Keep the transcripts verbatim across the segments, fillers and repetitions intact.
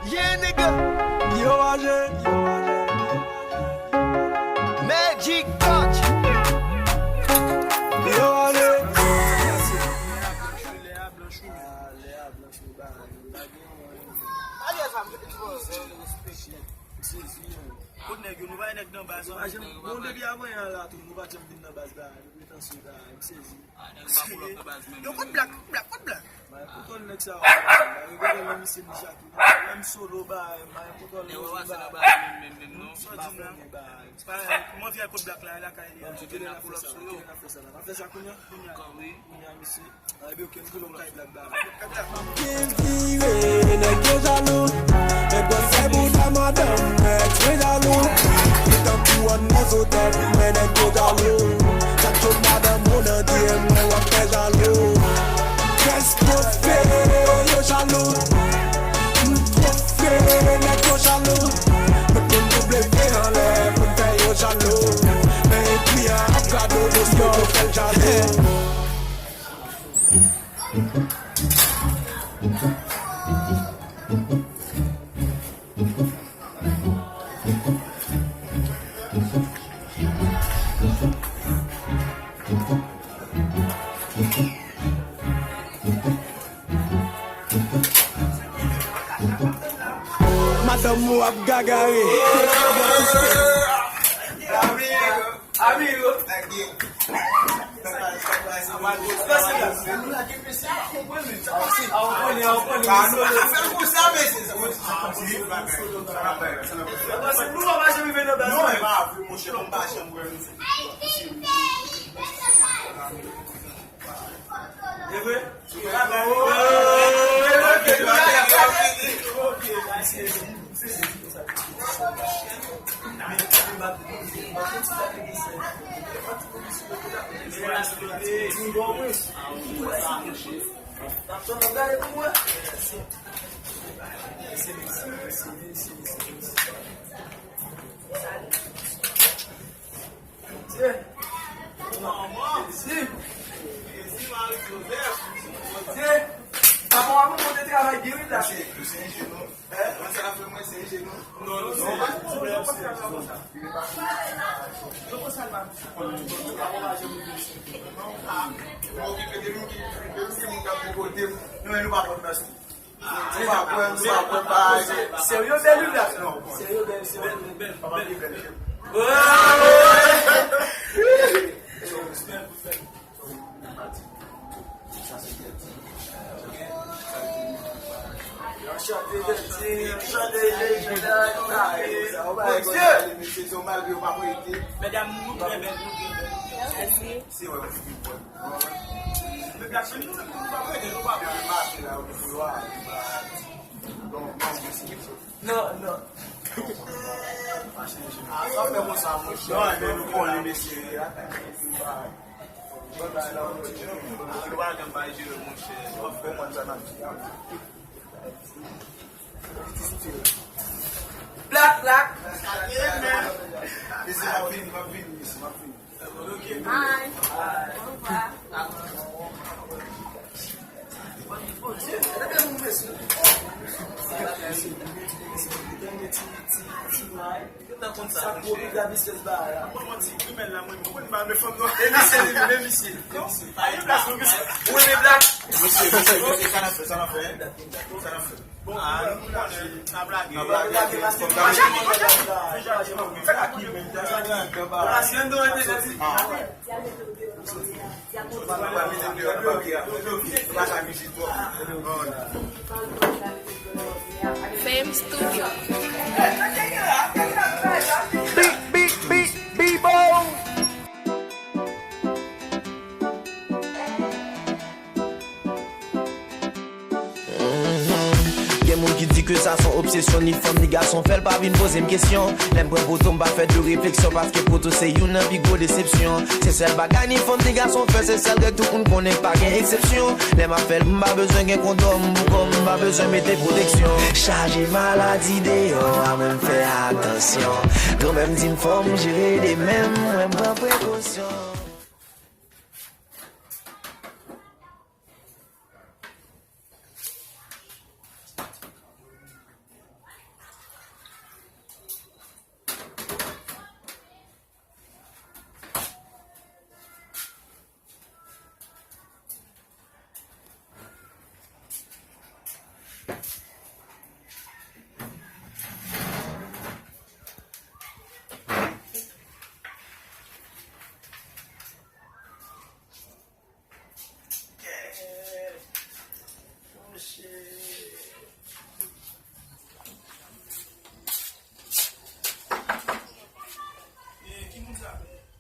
Yeah, nigga. Yo, ale. Magic Touch. Yo, ale. Kot nèg yo? Nou pa nèg nan baz, non. Pa janm, bon, depi avan yè la tou, nou pa janm vin nan baz la. Yo, kot Black? Kot Black? Kot Black? Mwen, kontwòl nèg sa yo. Mwen, kontwòl nèg misye, li Jackie. Menm solo, ba, mwen, kontwòl nèg sa yo. Sa w di m la? Kòman fè kot Black la, la kay li a? Kite n ap fè sa, kite n ap fè sa la. N ap fè sa kounye a? Kounye a, kounye a, misye. Ay, byen, ok, nou koule, nou kay Black la. Vire, nèg yo jalou. Nèg yo fè bouda madanm, nèg yo jalou. Li tankou Arnaud Zotep, men nèg yo jalou. Sa k cho madanm ou nan D M mwen, w ap fè jalou. Kès kofe, yo jalou. M kofe, nèg yo jalou. Mwen konn W anlè pou m fè yo jalou. Men kliyan ap gade w, yo fè l jalou. Madanm ou ap gagare. Amigo. Bondye. Bondye. Papa w ap monte travay byen wi la. Misye, misye enjenyè. Mwen sa fè mwen se enjenyè. Non, non, non. Okipe de nou ki, de nou ki moun k ap tripote m. Nou menm nou pa konn nan Serye bèl wi la. Serye bèl, serye bèl. Anchante, Bèlti, anchante, Bèlti. Medam, nou trè bèl, nou trè bèl. Mèsi. Non, non. Black, black. Hi. Au revoir. Ou renmen black? Mesye, mesye, mesye, sa n ap fè, sa n ap fè, sa n ap fè. Bon, ah, nou konnen, n ap lage. N ap lage, n ap lage. Fame Studio. Big, big, big, big bone. Gen moun ki di ke sa se yon obsesyon, ni fanm ni gason fè l, pa vin poze m kesyon. Lè m pran poto, m pa fè de refleksyon, paske poto se youn nan pi gwo desepsyon. Se sèl bagay ni fanm ni gason fè, se sèl règ tout moun konnen, pa gen eksepsyon. Lè m ap fè l, m pa bezwen gen kondòm, pou kò m, m pa bezwen mete pwoteksyon. Chaje maladi deyò a, mwen m fè atansyon. Granmè m di m fò m jere de men m, mwen m pran prekosyon.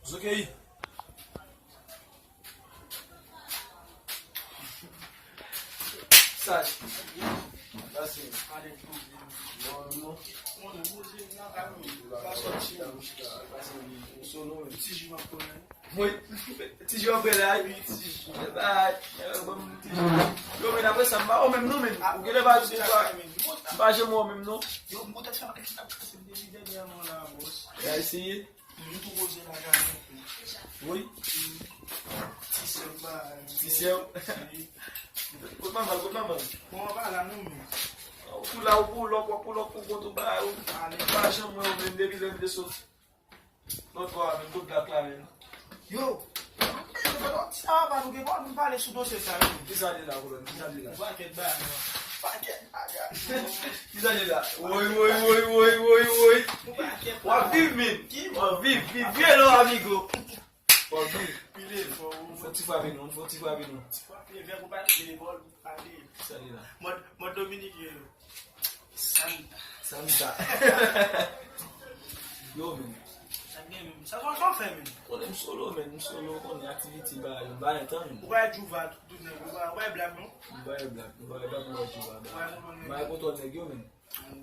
Zokey. Saj. Pase. Bon, non. Pase, solo. Ti jou apre la, wi, ti jou. Bay, bay, ban m ti jou. Yo, men apre sa, m pa wè w menm non, men. Ou genlè pa di sa. M pa janm wè w menm non. Yo, m kontan sa, sa, sa, sa, depi dènyèman la, bòs. Bay, eseye. M tou poze la, gade. Wi. Ti sè m ba. Ti sè w. Kot manman, kot manman? Bon, an pa la non, men. Ou tou la, ou pou lòk, ou pou lòk, pou kont ou ba, ou. Ale. Pa janm wè w menm depi lè m te sot. Lòt bò a menm, kot blak la menm? Yo! Sa va pa nou gen pou nou pale sou dosye sa yo. Kisa li la, kolòn? Kisa li la? Pakèt bagay. Pakèt bagay. Kisa li la? Woy, woy, woy, woy, woy, woy. W ap viv, men. W ap viv, viv, viv, non, amigo. W ap viv. Pile, fò. Fò ti frape nou, fò ti frape nou. Ti frape, vè pou pale de bòl. Pale. Sa li la. Mòd, mòd dominiken yo. Santa. Santa. Yo, men. Sa gen men. Sa, sa, sa fè men. Konnen m solo, men. M solo, konnen aktivite ba yo. M pa gen tan, men. Ou pa wè Djouva, tout, tout nèg. Ou pa, ou pa wè blak, non? M pa wè blak. M pa wè blak, m pa wè Djouva. Ou pa wè konnen. M pa wè kontwòl nèg yo, men.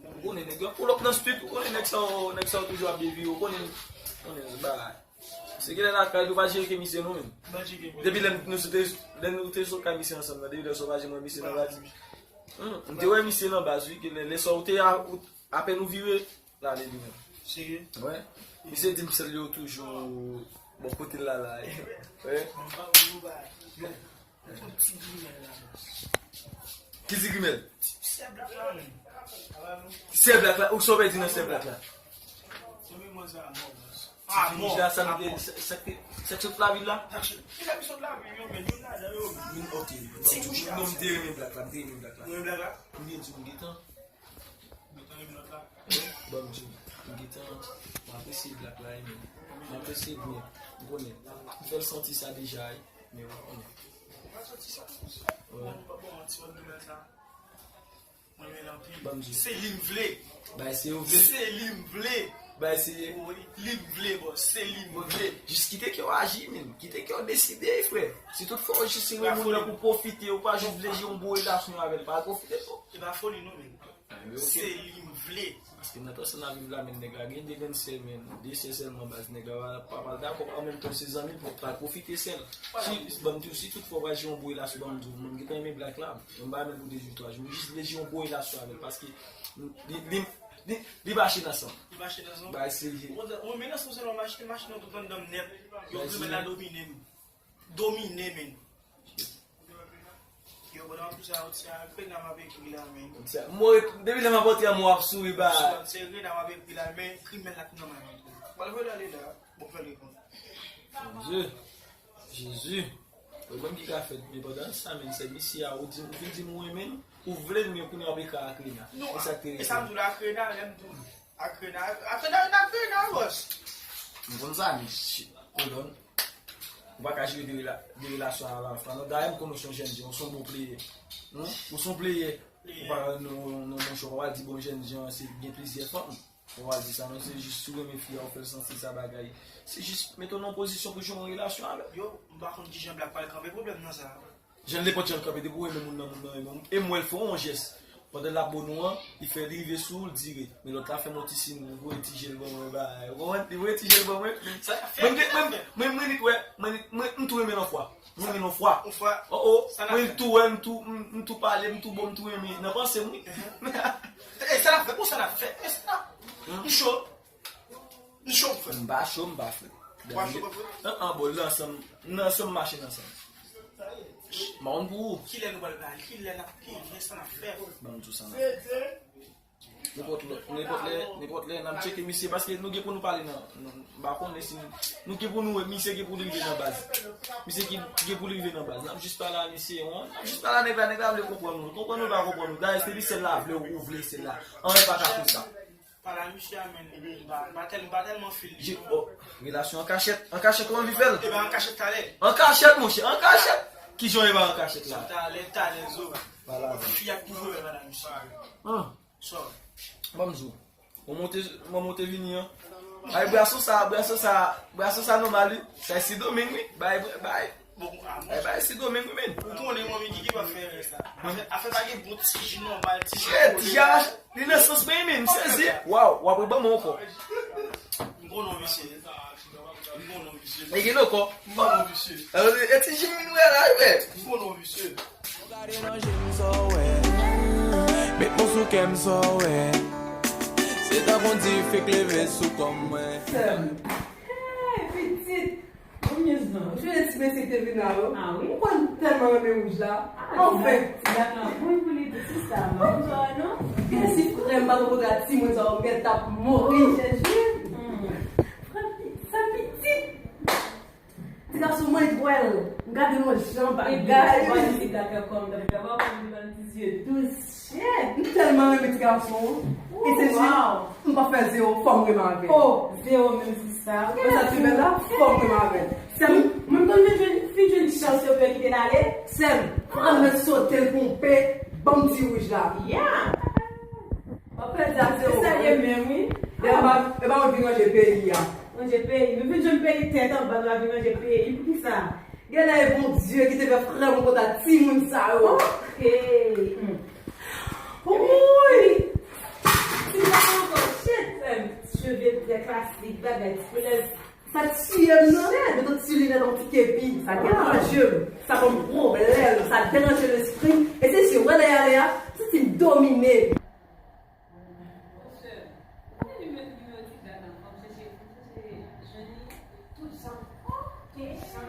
Ou konnen nèg yo. Pull up nan street, ou konnen nèg sa yo, nèg sa yo toujou ap deviye, ou konnen, konnen bagay. Se genlè lakay nou pa jere ke misye nou menm. Pa jere ke misye. Depi lè nou te, lè nou te sot kay misye ansanm nan, depi lè sa w pa janm wè misye nan baz. Hmm, m te wè misye nan baz, wi, genlè lè sa w te a, ou, apèn ou vire, l ale li menm. Serye? Wè. Misye di m sèl yo toujou bò kote l la la. Wè. Yon ti grimèl la, bòs. Ki ti grimèl? Ti sè blak la, menm. Sè blak la? Ou sa w pèdi nan sè blak la? Se menm mwen sa, mò, bòs. Ah, bon. Sa, sa, sa, sa, sa k sot lavil la? Sa k sot, ki sa k sot lavil yo, men youn ladan yo, men. Youn, ok. Ti bouch la. Non, m te renmen blak la, m te renmen blak la. Ou renmen blak la? M byen di w, m gentan. Gentan renmen lòt la. Ban m di w, m gentan, m apresye blak la, men. M apresye byen. M konnen. M fè l santi sa deja, men ou konnen. Ou pa santi sa? Wè. Bon, bon, bon, ti wòl nouvèl sa. Mwen renmen l anpil. Ban m di w. Se li m vle. Bay se yo vle. Se li m vle. Bay se. Wi, li m vle, bòs. Se li m vle. Jis kite kè w aji, men. Kite kè w deside, frè. Si tout fwa w jis renmen moun nan pou pwofite, ou pa jis vle jere yon bon relasyon avè l, pa pwofite tou. E pa foli, non, men. Se li m vle. Paske nan tan sa n ap viv la, men nèg la gen de grenn sè, men de sè sèlman baz. Nèg la pa, pa pral dakò, an menm tan se zanmi l pou pral pwofite sè l. Si, ban m di w, si tout fwa w pral jere yon bon relasyon, ban m di w, mwen m gentan renmen blak la. Mwen pa menm pou de jou, twa jou. Jis vle jere yon bon relasyon avè l, paske li, li, li, li mache nan san. Li mache nan san? Bay serye. Ou, ou, men nan san se lè w mache, mache nan tout anndan m nèt. Yo vle men la domine m. Domine, men. Yo, pandan w ap di sa, w ti a krena m ap ekri la, men. Depi lè m ap antre an, mwen ap souri ba. Se krena m ap ekri la, men krimèl la tou nan men mwen. Mwen vle ale la. Bon, fè l reponn. Bondye. Jezi. Ou menm ki ka fè, men pandan sa, men se misye a, ou di, ou vin di m ou renmen l, ou vle l, men kounye a w ap ekri a krena. Non, e sa k te e sa m di w la, krena, lè m di w. Akrena, akrena, akrena, bòs. M konn sa, men, shit, kolòn. Ou pa ka jere de rela-, de relasyon avè w, non. Dayè, m konn ou se yon jèn jan, ou se yon bon player. Hmm? Ou se yon player. Ou pa, non, non, non, monchè, ou pa di bon jèn jan, se gen plizyè fanm. Ou pa di sa, non, se jis si w renmen fi a, ou fè l santi sa bagay. Se jis mete w nan pozisyon pou jere yon relasyon avè l. Yo, m pa konn kijan blak pral kanpe pwoblèm nan sa. Jan nenpòt jan l kanpe, depi w renmen moun nan, moun nan renmen w. E m wè l fè yon jès. Pandan l ap bon nou an, li fè, li rive sou w, l dire. Men lòt la fè m yon ti siy, voye ti je l ban mwen, ba, ou konprann? Li voye ti je l ban mwen. Sa y ap fè? Mwen, mwen, mwen, mwen, mwen, mwen, mwen, m tou renmen l yon fwa. M renmen l yon fwa. Yon fwa? Oh, oh. Sa n ap fè? Mwen, m tou wè, m tou, m, m tou pale, m tou bon, m tou renmen. Nan panse m, wi. E sa n ap fè? Pou sa n ap fè? E sa n ap, m cho. M cho, frè. M pa cho, m pa frè. Ou pa cho, pa frè? An, an, bon, nan sanm, nan sanm mache nan sanm. M pa konn pou ou. Kilè nou pral pale? Kilè n ap, kilè sa n ap fè? Ban m di w sa n ap fè. Nenpòt lè, nenpòt lè, nenpòt lè, n ap tcheke misye, paske nou gen pou nou pale nan, nan, m pa konnen si nou, nou gen pou nou wè, misye gen pou li rive nan baz. Misye gen, gen pou li rive nan baz. N ap jis pale a misye, wi. N ap jis pale a nèg la, nèg la vle konprann nou. Konprann nou, pa konprann nou. Dayè, se li sèl la vle ou, ou vle sèl la. Anyen pa ka fè sa. Pale a misye a, men, m pa, m pa tèl-, m pa tèlman feel li. Je, oh, relasyon an kachèt. An kachèt, ou anvi fè l? E ben, an kachèt talè. An kachèt, monchè, an kachèt. Kijan e ba an kachèt la? Talè, talè, zo. Pale avè m. Fi a toujou wè pale a misye. Ah. So, ban m di w. Mwen monte, mwen monte vini an. Ay, braso sa, braso sa, braso sa nòmal, wi. Sa e Sendomeng, wi. Bay, bay. Bon, ah, bay, bay, Sendomeng, wi, men. Ou konnen, manmi Gigi pa fè erè sa. Afè, afè pa gen bon ti ji nòmal, ti ji. Shit, ti ji a, li nan sans mwen, men, m sezi. Waw, w ap reban mwen ankò. M konnen w visye. E gen ankò. E ti jim vin wè la, wi. Gade nan je m sa w wè. Met men sou kè m sa w wè. Se tankou dife k leve sou kò m, wè. Sè m. Hey, pitit. Konbyen zan? Ou sonje ti mesye ki te vin la yo? Ah wi? Ou konn tèlman renmen wouj la. Ah, anfen. Ti gad la, bon pou li tou, sista. Bon, non? Gen si frè m pa t rankontre ak timoun sa yo, m gen t ap mouri. Jezi. Hmm. Frè m, sa pitit. Ti gason mwen twèl. M gade yon jan bagay. Epi, ti bò isit la fè kòm, fè kòm, li ban ti zye dous. Shit. M tèlman renmen ti gason an. E se jis, m pa fè zewo, fò m renmen avè l. Oh, zewo menm sista. Mwen sa ti bèl la, fò m renmen avè l. Sè m, mwen m konn vin jwenn, fin jwenn chans yo pou yo kite l ale. Sè m, frè m mèt sote l ponpe, ban m ti wouj la. Yeah. W ap pèdi a zewo. Se sa l ye menm, wi. Dayè, m pa, e pa mwen vin ranje peyi a. Ranje peyi. Nou vin jwenn peyi tèt anba, nou vin ranje peyi. Poukisa? Genlè e Bondye ki te fè frè m rankontre ak timoun sa yo. Ok. Hmm. Wouy! Ti gason ankò, shit, frè m. Cheve trè klasik, bagay ti koulè. Sa tiye m nan. Met yon ti linèt, yon ti kepi. Sa gen nan je m. Sa ban m pwoblèm. Sa deranje lespri m. E se si w wè lè y ale a, m santi m domine. Monchè, ou konnen nimewo, nimewo ti gad la, fò m chèche, fò m chèche jwenn li tout jan. Ok. Tout jan.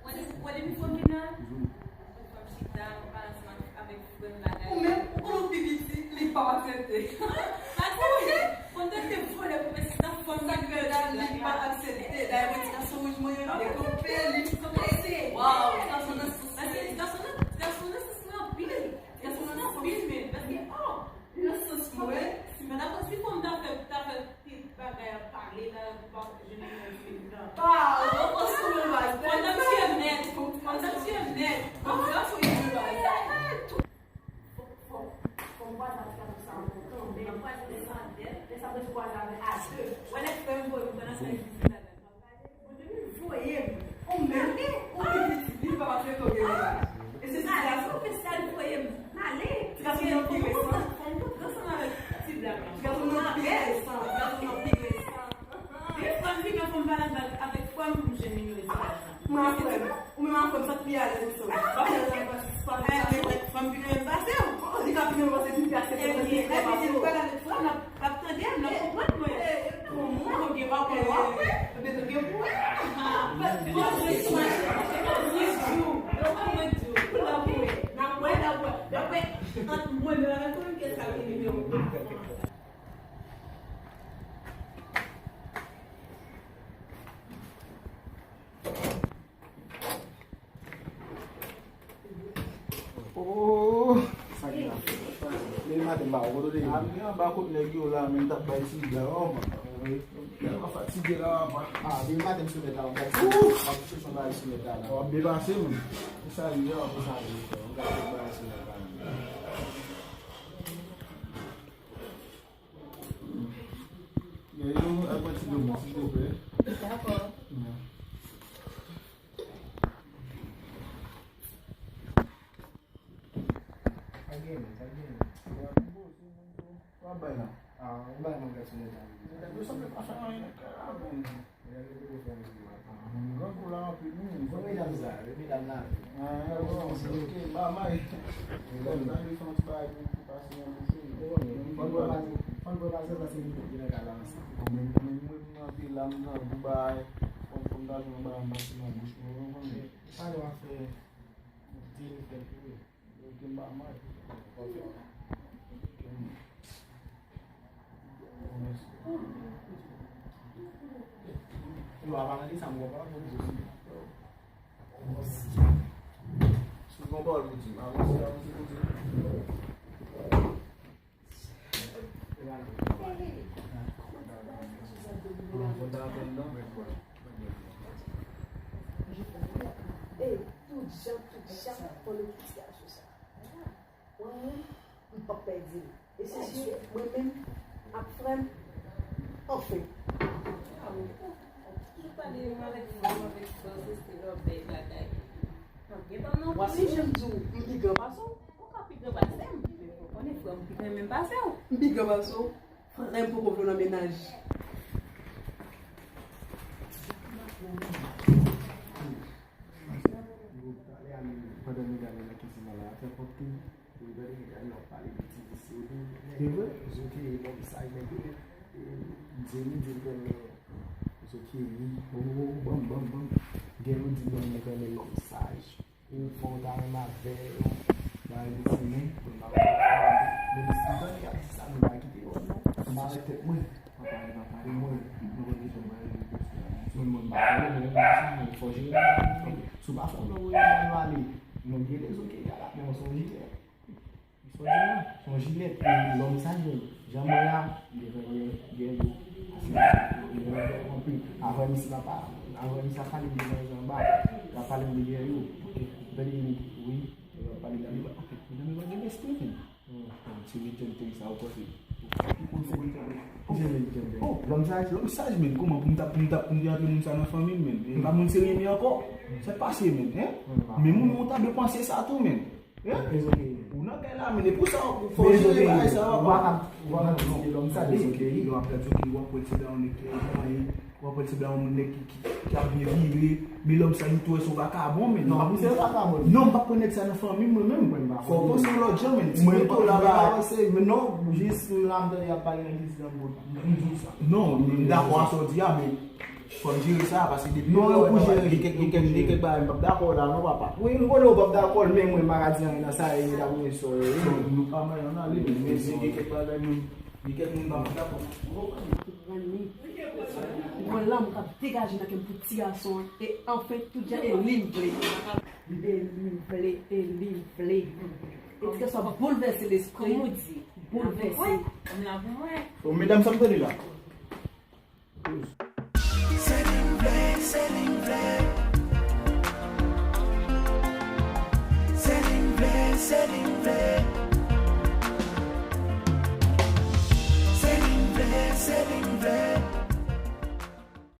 Wè depi, wè depi fò m vin la, fò m chita, m pale ansanm avèk frè m bagay. Ou menm, ou konn ou pi piti, li pa aksepte. Pa aksepte? Fò m tande vòlè pou mèsi sa, fò m sa k fè la, li pa aksepte. Dayè, mwen ti gason wouj mwen yo, li konpe, li konpe. Waw, ti gason nan sans mwen. Paske ti gason nan, ti gason nan sans mwen anpil. Ti gason nan sans mwen anpil, men, paske, oh, nan sans mwen, si mwen ta, si fò m ta fè, ta fè ti bagay ap pale la, pou pa jwenn yon moun nan. Ah, ou konn sou mwen baz. Fò m ta tiye nèt, fò m ta tiye nèt. Bon, ti gason wouj mwen baz. Fò, fò, fò m kwaze ak ti gason sa ankò kanmenm. Lè sa mwen kwaze avè a de. Wè lè frè m voye m pran nan fè vizit la. Bondye vin voye m. Ou menm, ou pi piti, li pa pase to gen la. E se ti gason. Fè sa l voye m. M ale. Ti gason nan pi resan. Fò m kontre ansanm avèk ti blag la. Ti gason nan pi resan. Ti gason nan pi resan. Gen fwa m vin nan fò m pale avèk, avèk frè m pou m jwenn nimewo ti blag la. Mwen a frè m. Ou menm a frè m, sa k pi alèz ansanm. Pa fè nan pa, pa, pa, fò m vin nan menm pase w. Li ka vin nan pase m pi aksepte. Ebyen, ebyen, si m pale avèk frè m, l ap L ap tande m, l ap konprann mwen. Bon, mwen, mwen gen pa konn w ap wè. Ebyen, nou gen pou wè. Bon, mwen di w, mwen di w, l ap wè. N ap wè, n ap wè, n ap wè. Ant mwen menm avèk ou menm, kiyès k ap gen nimewo a? Oh, sa gen la. Depi maten m pa wè kote w te ye. A, m gen anba kot nèg yo la, men m t ap bay ti blan, oh, man. Tèlman fatige la, papa. A, depi maten m sou nèt la, m ap, m ap chèche yon bagay sou nèt la, la. W ap depase m. Se sa l ye, w ap depase m. M ap chèche yon bagay sou nèt la, la. Gen youn ak yon ti domo, silvouplè. Dakò. Sa gen, sa gen. Wa bay la. Ah, ou bay mwen gad sou nèt la. Nèg yo sanble pa fè anyen, nèg la, bon. Nèg yo sanble pa fè anyen. Grangou la anpil, wi. Bon, medam sa, medam la. Ah, bon, ok, ba may. Medam la, li fè yon ti bagay pou, pou pase yon bouche. Fò n pran pase, fò n pran pase, pase li pou vin nan kay la ansanm. Bon, men, men mwen, mwen anpil la, m nan Dubai. Fò m, fò m ta jwenn yon bagay, m pase nan bouch mwen, ou konprann? Sa nou ap fè, di nou fè pou ou. Ok, m pa mal. Ok. Yo, apa tande sa, m konprann, m di, si w gon pawòl pou di m, avanse, avanse pou di m. Ey, tout jan, tout jan, fò nou kite sitiyasyon sa. Mwen menm, m p ap pèdi l. E se si mwen menm ak frè m, anfen. Toujou pale avèk frè m, avèk frè m, se lòbèy bagay. M ap gen pa m nan. Wè, si jan m di w, m pi gran pase w. Ou ka pi gran pase m, men fò w konnen frè m pi gran menm pase w. M pi gran pase w, frè m poko vle w nan mennaj. Pandan medam yo nan kizin nan la, fè kòmsi yo gade medam yo ap pale de ti visye yo tou. Se vre? Zoke, bon, mesaj nèg yo, e, Jenny di l tèlman zoke, wi. Oh, oh, oh, banm, banm, banm. Gen yo di, banm, yo renmen lòm saj. Ou fè w ta renmen avè yo. Bagay de ti men, bon, bagay de ti men. Men si tande y ap di sa, nou pa kite yo, non. M avèk tèt mwen. Papa, e pa pale mwen. Nou konn ki jan mwen rele. Mwen, mwen pa pale, mwen, mwen, sa, mwen, fò jere. Si w pa fè yon lòt, nou ale. Nou gen rezon ke y a la, men w se yon jilèt. Fò di non, se yon jilèt, e lòm saj menm. Jan mwen la, li renmen gen yo. Ase, li renmen gen yo anpil. Avè misye pa, avè misye ap pale m de manje anba, l ap pale m de gen yo. Oke, tande, wi, l ap pale de gen yo. Oke, medam yo pa gen lespri menm. Se weekend te sa ou panse. Ki konn se weekend? Ki jan de weekend? Oh, lòm saj, lòm saj, men kòman pou m ta, pou m ta, pou m te antre moun sa nan fanmi m, men. E pa moun serye li ankò. Sa k pase, men, hein? Men moun ou ta dwe panse sa tou, men. Hein? It's okay. Ou nan kay la, men e pou sa, ou fò jere bagay sa, papa. Ou pa ka, ou pa ka kritike lòm saj, it's okay. Yo ap gade yo, w ap wè se dan yon nèg ki, w ap wè se dan yon nèg ki, ki, ki ap byen vire. Men lòm sa, m tou wè se yon vakabon, men. Non, m se vakabon. Non, m pa pran nèg sa nan fanmi m, mwen menm. Fò w panse yon lòt jan, men. Ti moto la, ba. Men non, jis la, m tande y ap pale nan kizin nan, m di w sa. Non, m dakò a sa w di a, men fò n jere sa, paske depi lè gen kèk, gen kèk, gen kèk bagay, m p ap dakò la, non, papa. Wi, m konnen w p ap dakò, men mwen, m pa ka di anyen nan sa, e, e ta pou mwen sò, e. Non, nou pa mwen, ann ale, men si gen kèk bagay, men. Gen kèk moun pa dakò. Ou konprann? Ou konprann, wi. Mwen la, mwen t ap degaje nan kè m pou ti gason an. E anfen, tout jan, e li m vle. E li m vle, e li m vle. E ti gason ap boulvèse lespri. Kòman w di? Boulvèse. Mwen la pou mwen. Bon, medam, sa m tande la. Se li m vle, se li m vle. Se li m vle, se li m